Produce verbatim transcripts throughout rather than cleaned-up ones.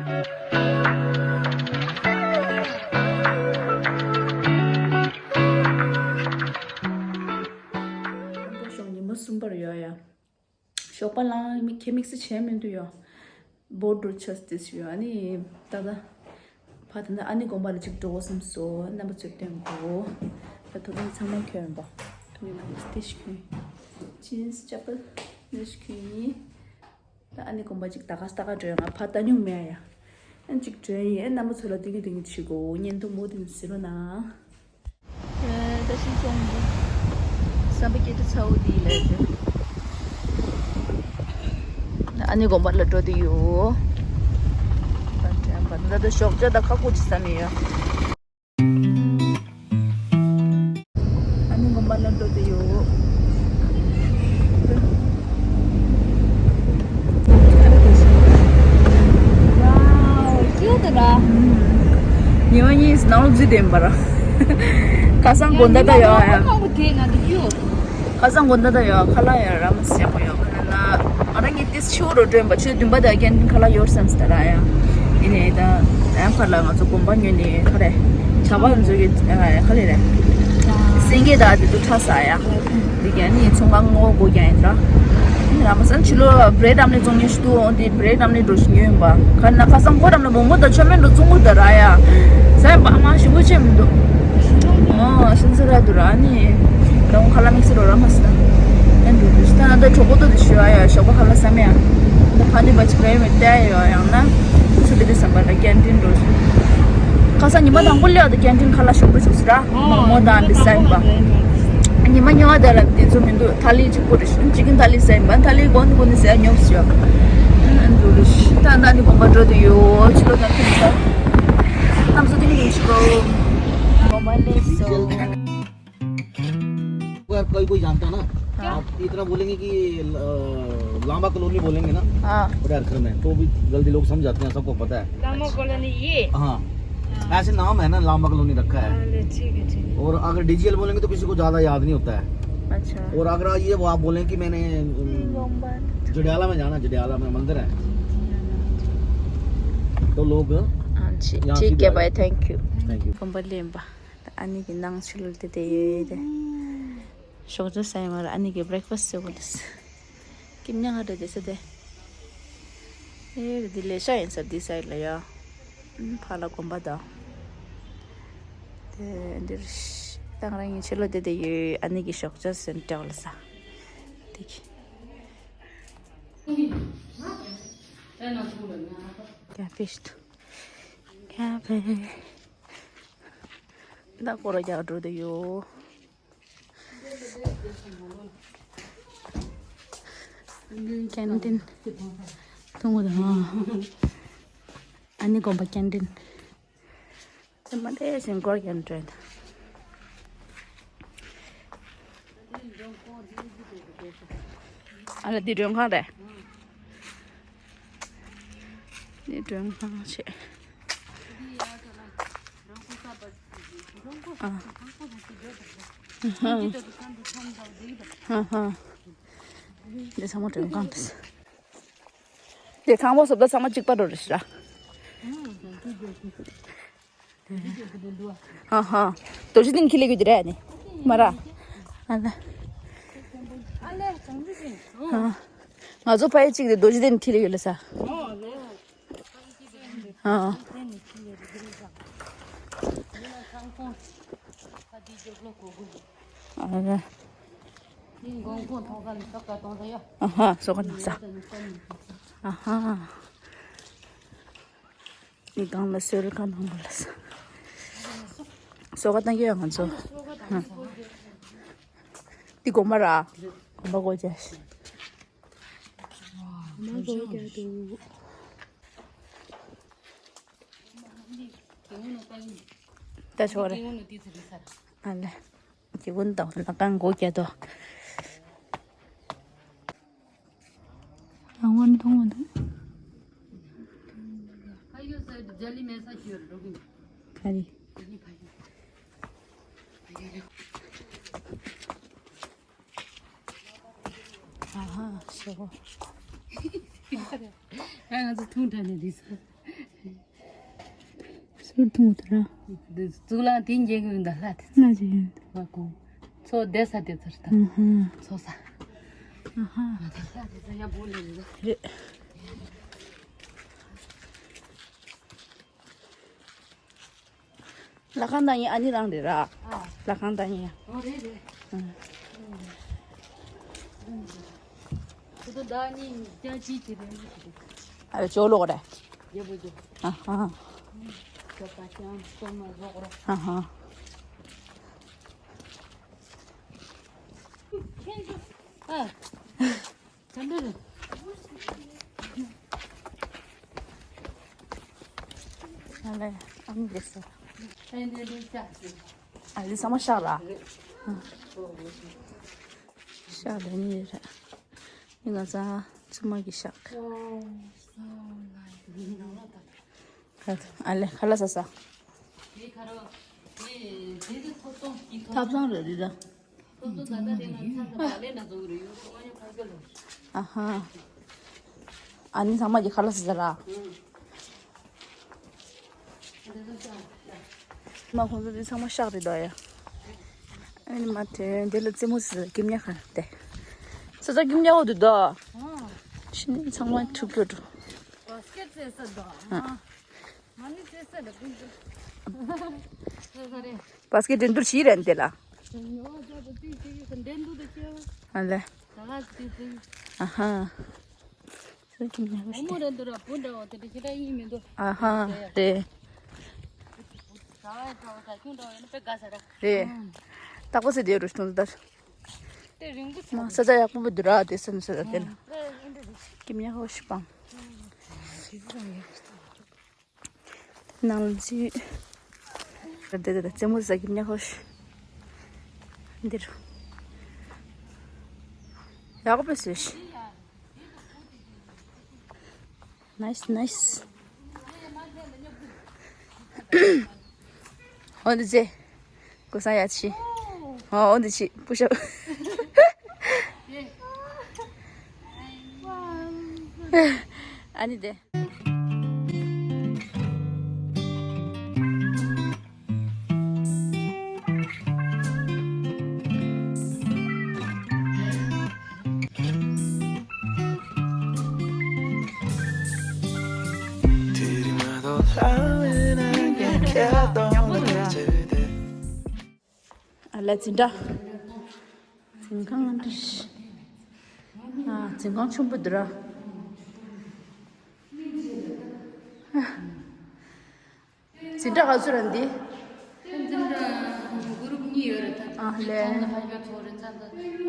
ཞོགས་ཉི་མ་གསུམ་པར་ཡོད་ཡ། ཞོགས་པ་ལངས་མི་ཁྱེད་དམིགས་བསལ་བྱས་མི་འདུག་ཡོད། བོད་འགྲོ་ཆས་ཏེ་ཞུ་ཡོད། ཨ་ནི་ད་ལྟ་ཕ་ད་ལྟ་ཨ་ནི་དགོན་པ་ལ་ཅིག་འགྲོ་དགོས་བསམ་སོང་། རྣམ་པ་ཚོར་སྟོན་དགོས། ད་དོ་དམ་ཚང་མ་ཁྱོད་ཡིན་པ། ཐུགས་ཡིན་ན་དེ་ཞིག་ཁྱོད་ཡིན། ཇིན་སི་ཅ་པལ་འདི་ཞིག་ཁྱོད་ཡིན། ད་ཨ་ནི་དགོན་པ་ཅིག་ད་ག་ས་ད་ག་འགྲོ་ཡོད། ང་ཕ་ལྟ་མྱོང་མེད་ཡ། ཨ་ཅིག་འགྲོ་ཡིན། ཨ་རྣམ་པ་ཚོ་ལ་སྟོན་གྱི་སྟོན་གྱི་བྱེད་དགོས། བརྙན་ཐུང་མོ་དེ་ཟེར་རོ་ན། ད་ཤིང་ཅང་གི་བསམ་པ་སྐྱེ་དྲི་ཚ་བོ་དེ་ལས་དེ། ཨ་ནི་དགོན་པ་ལ་འགྲོ་དུ་ཡོད། ད་དྲན་པ་ད་ད་ཞོགས་ཇ་ད་ཁ་ཁུ་ཅི་ས་མི་ཡོད། ཨ་ནི་དགོན་པ་ལ་འགྲོ་དུ་ཡོད། ཉི་མ་གཉིས་ནང་རྫི་ལྡན་པར། ཁ་སང་དགོན་ད་ད་ཡོད་ཡ། ཁ་སང་དགོན་ད་ད་ཡོད། ཁ་ལག་ཡང་ར་མ་སེ་ཡག་པོ་ཡོད། ཁ་ལག་ན་ང་རང་གི་ཏིས་ཆུ་རུ་འགྲོན་པ་ཆུ་བདུན་པ་དང་ཀན་ཊིན་ཁ་ལག་ཡོད་བསམ་སྟེ་ར་ཡ། ཡིན་ནའི་ད་ཡང་ཁ་ལག་ང་ཚོ་དགོན་པ་ཉོས་ནས་ཁ་རེ་བྱ་བ་ང་ཚོ་གི་ཁ་ལེ་རེད། སེང་གེ་ད་དེ་ཚོ་ཁྲ་ས་ཡ། འདི་ག་ནི་ཚོང་ཁང་ངོ་དགོས་ཀྱང་ཡིན་ར། ར་མ་སང་ཕྱི་ལོ་བྲེད་ཨམ་ལེ་བཙོང་ཉེ་ཤི་དུ་འོང་དེ་བྲེད་ཨམ་ལེ་འགྲོ་ཤི་ཉོས་ཡིན་པ། ཁ་ན་ཁ་སང་ཁོ་རམ་ལ་མོག་མོག་དང་ཆོ་མེན་འགྲོ་བཙོང་གི་ད་ར་ཡ། ས་ཡ་པ་མ་ཞིམ་པོ་ཆེ་མི་འདུག་ཨོ་ཤིན་ཙི་ར་དུ་ར་ནི། ད་ཁ་ལག་དམིགས་བསལ་རོ་ར་མ་སི་ད། ཨན་འགྲོ་དུ་ཤི་ད་ན་ད་གྲོགས་པོ་ཏོ་དུ་ཤི་བ་ཡ་ཞོགས་པ་ཁ་ལག་ས་མེ་ཡ། ད་ཕ་ནི་བ་ཅིག་རེ་མེ་ཏེ་ཡ་ཡང་ན། ཚུ་ལི་དི་སམ་པ་ད་ཀན་ཊིན་འགྲོ་ཤི། ཁ་སང་ཉི་མ་དང་པོ་ལེ་ཡ་ད་ཀན་ཊིན་ཁ་ལག་ཞིམ་པོ་བྱུང་སི་ར། མོག་མོག་དང་འདི་ས་ཡིན་པ། ཉི་མ་ཉི་མ་དེ་ལ་དེ་ཚོ་མི་འདུག་ཐ་ལི་གཅིག་པོ་རེ་ཤི་ཅི་ཀིན་ཐ་ལི་ས་ཡིན་པ་ཐ་ལི་གོན་གོན་ནི་ས་ཡ་ཉོབ་སི་ཡ། ཨན་འགྲོ་དུ་ཤི་ད་ད་ནི་དགོན་པ་འགྲོ་དུ་ཡོད་ཕྱི་ལོ་ད་ཐུག་ས། ནམ་སོ་ཏིང་ལུ་ཤི་གོ། དགོན་པ་ལེ་སོ། अगर कोई कोई जानता ना, हाँ। आप इतना बोलेंगे कि, अ, लांबा कॉलोनी बोलेंगे ना, हाँ। बड़े अरखर में, तो भी जल्दी लोग समझ जाते हैं, सबको पता है। लांबा कॉलोनी ये? हाँ। हाँ। ऐसे नाम है ना, लांबा कॉलोनी रखा है। अरे, ठीक है, ठीक है। और अगर डीजीएल बोलेंगे तो किसी को ज्यादा याद नहीं होता है। अच्छा। और अगर ये वो आप बोलें कि मैंने, अम, लांबा। जडियाला में जाना, जडियाला में मंदिर है। तो लोग हाँ जी, यहाँ ठीक सीधे है आ भाई, जाते हैं। Thank you. Thank you. कंबल लेम्बा। ཨ་ནི་གི་ནང་ཆུ་ལུད་དེ་དེ་ཡོད་དེ། ཞོགས་ཇ་ཟ་ཡི་མ་རེད། ཨ་ནི་གི་བྷི་རེག་ཕ་སི་ཟེར་བ་དེ། ཀིམ་ཉང་ང་རེད་དེ་ས་དེ། ཨེ་རེད་དེ་ལས་ཤ་ཡིན་ས་དེ་ས་ཡི་ལ་ཡ། ཕ་ལ་གོམ་པ་དང་། དེ་འདིར་ཏང་རང་གི་ཆུ་ལུད་དེ་དེ་ཡོད། ཨ་ནི་གི་ཞོགས་ཇ་སེན་ཏྲ་ལ་ས། དེ་གི། ཀ་ཕེ་ཤི་ཏུ། ཀ་ཕེ། ད་སྐོར་ར་རྒྱག་འགྲོ་དེ་ཡོད། ཀན་ཊིན། ཐུང་ངུ་དང་། ཨ་ནི་དགོན་པ་ཀན་ཊིན། དེ་མ་དེ་བཞིན་སྐོར་རྒྱག་འགྲོ་ཡོད། ཨ་ལ་འདི་མགྲོན་ཁང་རེད། འདི་མགྲོན་ཁང་བྱས། ཨ། ཧ་ཧ། འདི་ཚང་མ་མགྲོན་ཁང་རེད། འདི་ཁང་པ་བཟོ་ལྟ་ཚང་མ་གཅིག་པ་འགྲོ་རེད་ཤག་ཧ་ཧ། རྡོ་རྗེ་གདན་འཁྱེར་ལེ་ཡོད་དེ་རེད་ནི། མ་ར། ཨ་ལ། ཨ་ལེ་ཙང་ཙི་ཅིང་། ཧ། ང་ཚོ་ཕ་ཡུལ་གཅིག་དེ་རྡོ་རྗེ་གདན་འཁྱེར་ལེ་ཡོད་ལ་ས། ཧ། ཨ་ལ། ཨ་ཧ། སོ་ག་ནང་ས། ཨ་ཧ། ནི་གང་ལ་སོལ་ཁ་ནང་ལ་ས། སོ་ག་བཏང་གི་ཡོད་ང་ཚོ། ཧ། འདི་དགོན་པ་ར། དགོན་པ་སྒོ་རྒྱག་ཤི། དགོན་པ་སྒོ་རྒྱག་འདུག་ད་ཆོག་རེད། ཨ་ལེ། ཀྱི་ཝུན་དང་ལ་ཀང་གོ་ཀྱ་དོ། ཨ་ཝན་ཐོང་བ་དང་། ཁ་རི། ཨ་ཧ་ཤོ། ང་ཚོ་ཐུང་དྲགས་ནས་འདི་ཚོ། ཏུར་ཐུང་དུ་ར། གཙུག་ལག་དེ་འགྱེལ་གི་ཡོད་འདི་ལྷ་དེ་ཚོ། ལྷ་ཅིག་ཡོད་འདི། ང་ཀུན། མཚོ་བསྡད་ས་དེ་ཚོར་ད། ཨ་ཧ། མཚོ་ས། ཨ་ཧ། ང་དང་ལྷ་དེ་ཚོ་ཡག་པོ་ལས་རེད། རེད། ལྷ་ཁང་བཏང་ཡིན་ཨ་ནི་རང་རེད་ར། ཨ། ལྷ་ཁང་བཏང་ཡིན། ཨོ་རེད་རེད། ཨ། ཁོ་ཚོ་ཟླ་གཉིས་བརྒྱ་གཅིག་གི་རེད། ཨ་ཅོ་ལོག་རེད། རྒྱལ་པོ་ཅོ། ཨ་ཧ། ཅོ་པ་ཅང་ཅོ་མ་རོག་རོག་ཨ་ཧ། ཁྱེད་ཚོ། ཨ། ད་འདི་རེད། ཨ་ལེ། ཨ་མི་དེ་སོ། ཨ་འདི་འདི་ཅག་ཅིག་ཨ་ལི་ཚང་མ་ཤག་ར། རེད། ཤག་རེད་ནི་རེད། ཨི་ང་ཚང་ཚུ་མ་གི་ཤག་ཨ་ལེ་ཁ་ལ་ས་ས། ཐབ་ཚང་རེད་འདི་ད། ཨ་ཧ། ཨ་ནི་ཚང་མ་གི་ཁ་ལ་ས་ས་ར། མ་ཁོང་ཚོ་འདི་ཚང་མ་ཤག་རེད་ད་ཡ། ཨ་ནི་མ་དེ་འདི་ལ་རྩེད་མོ་ཟེར་སྐྱིབ་ཉག་ཁ་དེ། ས་ས་སྐྱིབ་ཉག་འོ་འདུག་ད། ཤི་ནི་ཚང་མ་ཁྲུབ་ཁྲུབ་འགྲོ། བ་སྐེ་རྩེ་ས་ད། ཨ། ང་ནི་རྩེ་ས་ལ་ཀུན་ཏུ། ས་ས་རེད། བ་སྐེ་འགྲན་བསྡུར་བྱེད་རན་དེ་ལ། ཉོ་བ་ཅག་ཏུ་ཏིག་ཏིག་གི་འགྲན་བསྡུར་དུ་སྐྱེལ་བ། ཨ་ལེ། ད་ག་ཏིག་ཏིག་ཨ་ཧ། ས་ཀྱི་ཉག་འོ་མོ་རེད་འདུག་ར་བུ་འདྲ་བ་དེ་འདྲ་ཞེ་དྲག་ཡིན་མི་འདུག་ཨ་ཧ། རེད། གྲྭ་བ་འདྲ་བ་གྲྭ་ཆུང་འདྲ་བ་ཡིན་ན་དཔེ་དགའ་ས་ར། རེད། ཨང་། རྟག་པར་ཟེར་དེ་རུ་སྟོན་ཟླ། དེ་རིང་པོ་ས་ས་ཆ་ཡག་པོ་བུ་འདུག་ར་དེ་སེམས་ས་དེ་ལ། ཨ་ཨེ་འདྲ་རེད། ཀྱི་མྱ་ཧོ་ཤི་པང་། ཨང་། ཞེ་ས་ཡག་པོ་ས། ནང་ལ་ཅི། དེ་དེ་རྩེད་མོ་ཟ་གི་མྱ་ཧོ་ཤི། འདིར། ཡག་པོ་ཟེར་ཤི། ནའིས་ནའིས། འོ་འདི་ཅི། ཀུ་སང་ཡ་ཆི། འོ་འོ་འདི་ཆི་པུ་ཤ། ཨ་ནི་དེ། ཨ་ལ་འཛིན་གྲྭ། འཛིན་ཁང་འདྲ། ཨ་འཛིན་ཁང་ཆེན་པོ་འདི་ར། འཛིན་གྲྭ་ག་ཚོད་ར་འདི། འཛིན་གྲྭ་གུ་རུབ་གཉིས་ཡོད་ར་ད། ཨ་ལེ། ཚང་ལ་ཕ་ཡོད་ཚོ་རེད་ཚང་ལ་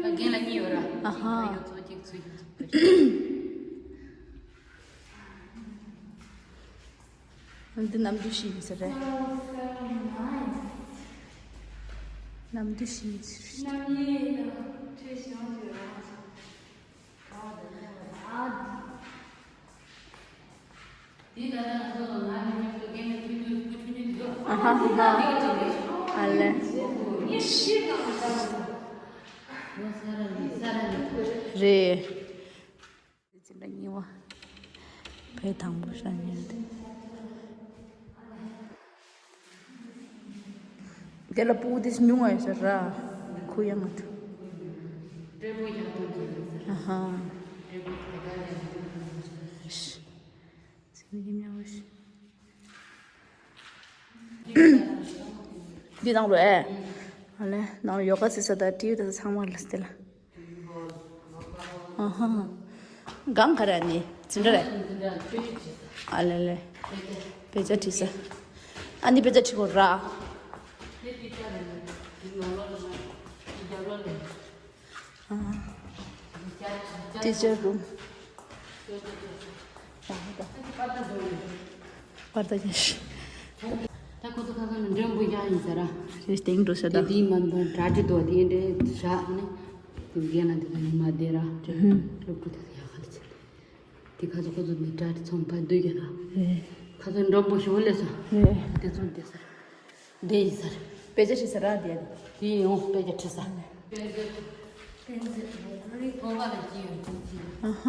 རྒན་ལ་གཉིས་ཡོད་ར། ཨ་ཧ། ཕ་ཡོད་ཚོ་གཅིག་ཚུད་ཡོད་ཚོ། འདི་གནམ་གྲུ་བཞི་ཡིན་ས་རེད། གནམ་གྲུ་བཞི་ཡིན་ས་རེད། ཨ་ཧ་ཧ་ཧ། ཨ་ལེ། རེད། འཛིན་གྲྭ་གཉིས་པ། བོད་དང་པོ་ཤར་ཉེ་དེ། དེ་ལ་སྤུ་གུ་དེ་ཉུང་བ་ཡོད་ས་ར། ཁུ་ཡང་ང་ཐུ། ཨ་ཧ། འཛིན་གྲྭ་གཉིས་པ་ཤི། འདི་ནང་ལོ་ཨེ། ཨ་ལེ་ནང་ལོ་ཡོ་ག་སི་ས་དང་ཏི་ཡུ་ད་ཚང་མ་ལ་སྟེ་ལ། ཨ་ཧ། གང་ག་ར་ནི་འཛིན་གྲྭ་རེད། ཨ་ལེ་ལེ། དཔེ་ཆ་ཁྲིད་ས། ཨ་ནི་དཔེ་ཆ་ཁྲིད་གོ་ར། Teacher room. པར་ད་ཡིན་ཤི། ད་ཁོ་ཚོ་ཁ་ཁ་ནས་མགྲོན་པོ་ཡག་ཡིན་ཟེར་ར། རེ་སྟེང་འགྲོ་ཤ་ད། དེ་དེའི་མ་འདོན་གྲ་སྒྲིག་དོ་དེ་འདྲའི་བཞག་ནས། དེ་རྒན་ལ་འདི་ག་ཉི་མ་བསྡད་ར། སློབ་ཕྲུག་དེ་ཡག་ག་ལ་ཆེ། དེ་ཁ་ཚོ་ཁོ་ཚོ་འདི་གྲ་སྒྲིག་ཚོང་པ་འདུག་གི་ལ། རེད། ཁ་ཚོ་མགྲོན་པོ་ཞུ་ལས་སོ། རེད། དེ་ཚོ་བསྡད་ས། བསྡད་ཡིན་ས་རེད། དཔེ་ཆ་ཁྲིད་ས་ར་བསྡད། དེ་ཡིན་འོང་དཔེ་ཆ་ཁྲིད་ས། ཨ་ཧ།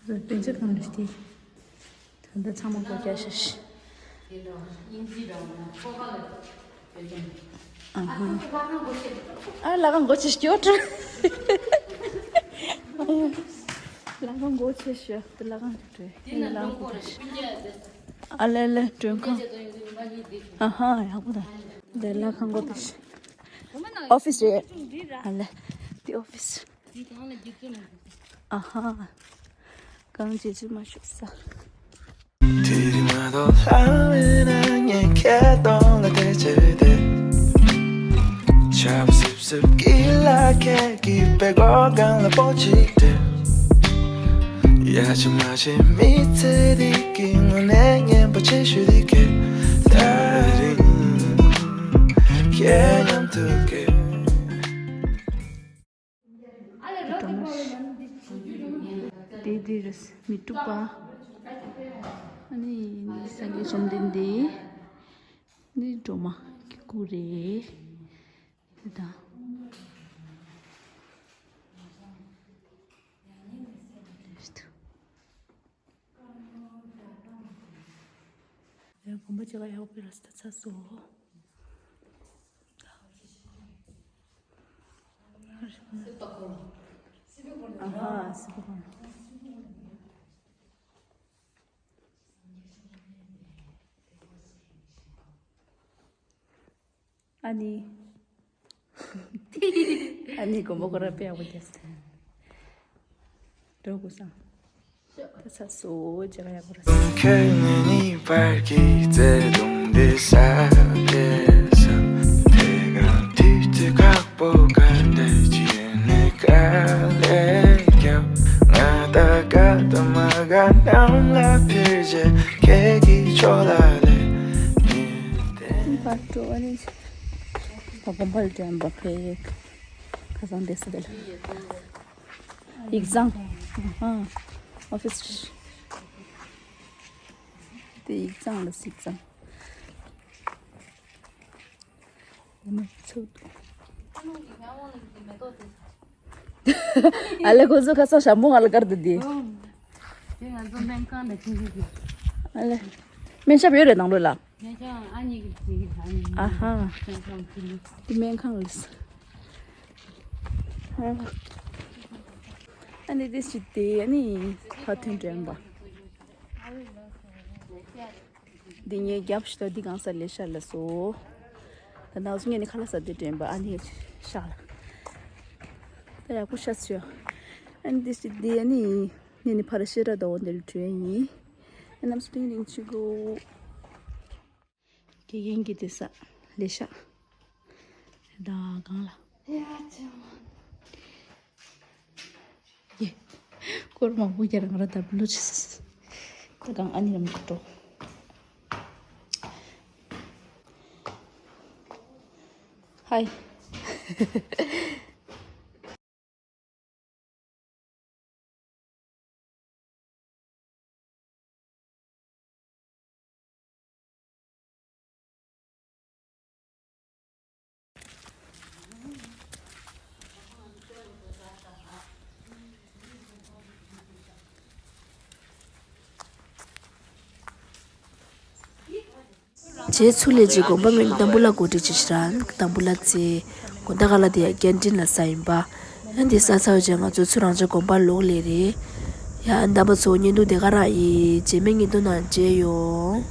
དཔེ་ཆ་གང་རེད་དེ། ད་ལྟ་ཚང་མ་སྒོ་རྒྱག་ཤག་ཤག་ཨ་ལ་གང་གོ་ཆེ་སྐྱོ་དྲ། ལ་གང་གོ་ཆེ་ཤོ་དེ་ལ་གང་དྲ། ཨ་ལེ་ལེ་མགྲོན་ཁང་། ཨ་ཧ་ཡག་པོ་ད། དེ་ལ་གང་གོ་དེ་ཤ། ཨོ་ཕི་སི་རེད། ཨ་ལེ་དེ་ཨོ་ཕི་སི། ཨ་ཧ། གང་བྱེད་ཚུལ་མ་ཤེས་ས། དེ་རིང་མ་གཏོགས་ལྷང་བའི་ནང་ངས་ཁྱེད་གདོང་ལ་བལྟས་བྱས་བསྡད། ཆར་པ་སིབ་སིབ་ཀྱི་ལ་ཁད་ཀྱི་པད་ཀོག་སྒང་ལ་སྤོ་གཅིག་སྤྲད། ཡ་ཆི་མ་ཆི་མི་ཚེ་འདི་གི་དངོས་གནས་སྙན་པོ་ཆེ་ཤོས་འདི་གས། ད་རིང་ཁྱེད་མཉམ་དུ་སྐྱེས། དེ་དེ་རེད། མི་དྲུག་པ། ཨ་ནི་སངས་རྒྱས་བཅོམ་ལྡན་འདས། ནི་སྒྲོལ་མ་གི་སྐུ་རེད། དེ་དང་། དགོན་པ་ཅིག་ལ་ཡག་པོ་ར་སྟ་ཚ་སོ། ཨ་ཧ་སི་པ་གོང་། ཨ་ནི། ཨ་ནི་དགོན་པ་ཁོ་ར་དཔེ་ཡག་པོ་རྒྱབ་སྟེ། འགྲོ་དགོས་སམ། ད་ས་སོ་ཅེ་ག་ཡག་པོ་ར་ས། ཁྱེད་ངེད་གཉིས་བར་གྱི་བརྩེ་དུང་འདི་ཟབ་རྒྱས་སམ། དེ་གང་དུས་ཚོད་ཁག་པོ་ག་འདྲ་ཅིག་ནས་དཀའ་ལས་རྒྱབ། ང་ད་དགའ་དང་མ་དགའ་གནམ་ལ་འཕུར་བྱས་ཁྱེད་ཀྱི་ཕྱོགས་ལ་སླེབས། ངས་བལྟས། ཕར་འགྲོ་བ་ནི། ད་དགོན་པ་ལ་འགྲོ་ཡང་འབབ་ཕེ་ཡེག་ཁ་སང་བསྡད་ས་དེ་ལ། ཡིག་ཚང་། ཨ་ཧ། ཨོ་ཕི་སི། དེ་ཡིག་ཚང་ལ་ཡིག་ཚང་། འོ་ན་ཚུགས་འདུག་ཨ་ལེ་ཁོ་ཚོ་ཁ་སང་ཞྭ་མོ་ང་ལ་བཀར་འདུག་དེ། དེ་ང་ཚོ་སྨན་ཁང་ནས་ཁྱེར་གྱི་རེད། ཨ་ལེ། སྨན་ཞབས་ཡོད་རེད་ནང་ལོགས་ལ། སྨན་ཁང་ཨ་མྱེས་ཀྱི་རྩིས་ཀྱི་ཨ་མྱེས། ཨ་ཧ། སྨན་ཁང་ཁྱེར་གྱི། དེ་སྨན་ཁང་ལ། ཨ་ནི་དེ་ཞིག་དེ་ཨ་ནི་ཕ་ཐོན་དྲན་པ། འདི་ངའི་རྒྱབ་ཤི་ད་འདི་གང་ས་ལས་ཤར་ལ་སོ། ད་ནག་སུ་ངས་ནི་ཁ་ལག་ཟ་དེ་དྲན་པ་ཨ་ནི་ཤར་ལ། ད་ཡག་པོ་ཤར་སོ། ཨ་ནི་དེ་ཞིག་དེ་ཨ་ནི་ངས་ནི་ཕ་ར་ཤེ་ར་ད་འོ་འདིར་བྲོས་ཡིན། ཨ་ནམ་སུ་ཏིང་རིང་ཆི་གོ། དགེ་རྒན་གྱི་དེ་ས་ལས་ཤག་ད་གང་ལ། ཡ་ཅི་མ། ཡེ། སྐོར་མང་པོ་རྒྱ་རང་ར་ད་བློ་ཆེ་སི། ད་གང་ཨ་ནི་རམ་ཁོ་ཏོ། ཧའི། རྗེས་ཚུར་ལས་རྗེས་དགོན་པ་ངོས་ནས་དམ་བུ་ལ་གོ་སྒྲིག་བྱེད་ཤི་རན་དམ་བུ་ལ་ཚེ་དགོན་ད་ག་ལ་དེ་ཡ་སྐྱེལ་འདྲེན་ལ་ས་ཡིན་པ། ཨ་འདི་ས་ཚ་བ་ཅན་ང་ཚོ་ཚུར་རང་ཅག་དགོན་པ་ལོག་ལས་རེད། ཡ་ཨ་འདམ་པ་ཚོ་བརྙན་ཐུང་དེ་ག་རང་ཡིན་རྗེས་མའི་བརྙན་ཐུང་ནང་མཇལ་ཡོང་།